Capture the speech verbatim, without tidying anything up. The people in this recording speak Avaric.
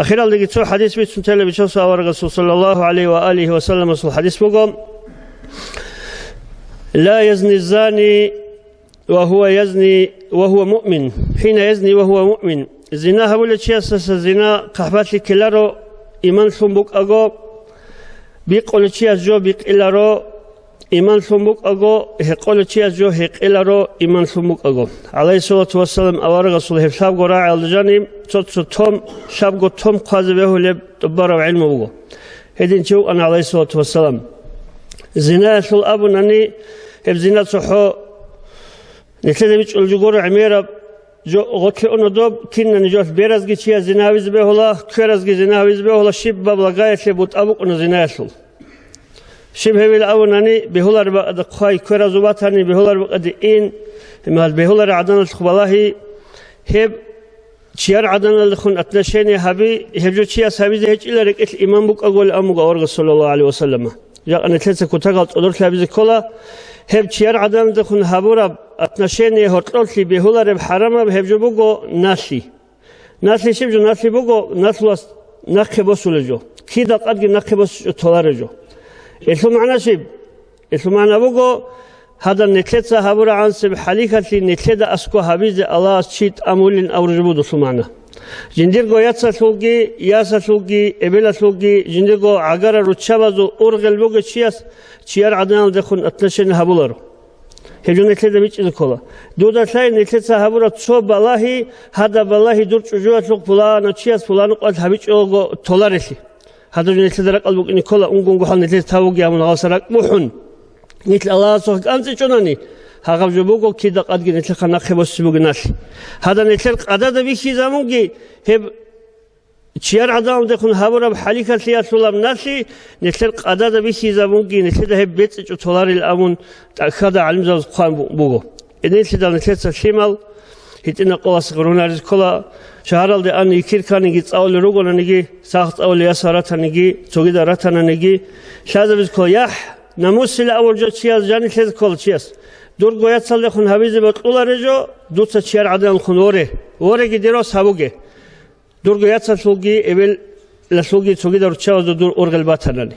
Ахиралдаги цо хадис бицун тела бичасул аварагасул саллаллаху гӀалайхи ва алихи ва салламасул хадис буго: «Ла язни зани ва гьува язни ва гьува муъмин, хӀина язни ва гьува муъмин». Зина гьабулев чиясдаса зина хъахӀбалъи ккеларо, иман лъун букӀаго, бикъулев чияс жо бикъиларо, иман лъун букӀаго, гьекъолев чияс жо гьекъиларо, иман лъун букӀаго. ГӀалайхиссалату вассалам аварагасул гьеб лъабго рагӀиялда жаниб цо-цо том, лъабго том хъвазе бегьулеб тӀубараб гӀилму буго. Гьедин чи вукӀана, гӀалайхиссалату вассалам. Зинаялъул абунани, гьеб зина цохӀо нилъеда бичӀчӀулеб жо гуро гӀемераб, жо гъорлъе уна доб, кинани жолъ беразги чияс зина гьавизе бегьула, кверазги зина гьавизе бегьула, щибаб лагаялъе бутӀа букӀуна зинаялъул. Щиб гьевил абунани, бегьулареб бакӀалда хъвай, кверазул батани, бегьулареб бакӀалде ин, гьеб бегьулареб гӀаданалъухъ балагьи, гьеб чияр гӀаданалдехун отношение гьаби, гьеб жо чияс гьабизе гьечӀила рекӀелъ иман букӀаголин абун буго аварагас саллаллаху гӀалайхи ва саллама. Жакъа нилъеца кутакал цӀодорлъи гьабизе ккола, гьеб чияр гӀаданалдехун гьабураб отношение гьоркьорлъи бегьулареб хӀарамаб гьеб жо буго налъи. Налъи щиб жо? Налъи буго налъулас нахъе босулеб жо, кидал къадги нахъе босичӀо толареб жо. Гьелъул магӀна щиб? Гьелъул магӀна буго, гьадаб нилъеца гьабурагӀансеб хӀалихьалъи нилъеда аскӀо гьабизе Аллагьас чи тӀамулин абураб жо буго досул магӀна. Жиндирго яцалъулги, ясалъулги, эбелалъулги, жиндирго гӀагара руччабазул ургъел бугев чияс чияр гӀаданалдехун отношение гьабуларо. Гьеб жо нилъеда бичӀчӀизе ккола. Дуда лъай нилъеца гьабураб цо балагьи, гьадаб балагьи дур чӀужуялъухъ пуланав чияс пуланаб къоялъ гьабичӀого толарелъи. Гьадаб жо нилъеда ракӀалде букӀине ккола, унгунго хӀал нилъеца тавуги абун гьалса ракӀ бухӀун. Нилъ Аллагьасухъ кӀанцӀичӀонани, гьагъаб жо буго кида къадги нилъехъа нахъе босизе бугеб налъи. Гьадаб нилъер къадада бихьизабунги гьеб чияр гӀаданалдехун гьабураб хӀалихьалъиялъулаб налъи нилъер къадада бихьизабунги, нилъеда гьеб бецӀичӀо толарел абун тӀахьазда гӀалимзабаз хъван бу-, буго. Гьединлъидал нилъеца лъимал гьитӀинаб къоялъ гъурунаризе ккола, шагьаралде ан йикир кканиги цӀалулел ругонаниги, сагъ цӀалулел ясал ратаниги, цогидал ратананиги, лъазабизе ккола, яхӀ, намусила авал жо чияс, жанилъезе ккола чияс. Дурго яцалдехун гьабизе бокьуларе жо, дуца чияр гӀаданалхун воре, вореги дир вас гьабуге. Дурго яцалъулги, эбелалъулги цогидал руччабазда дур ургъел батанани.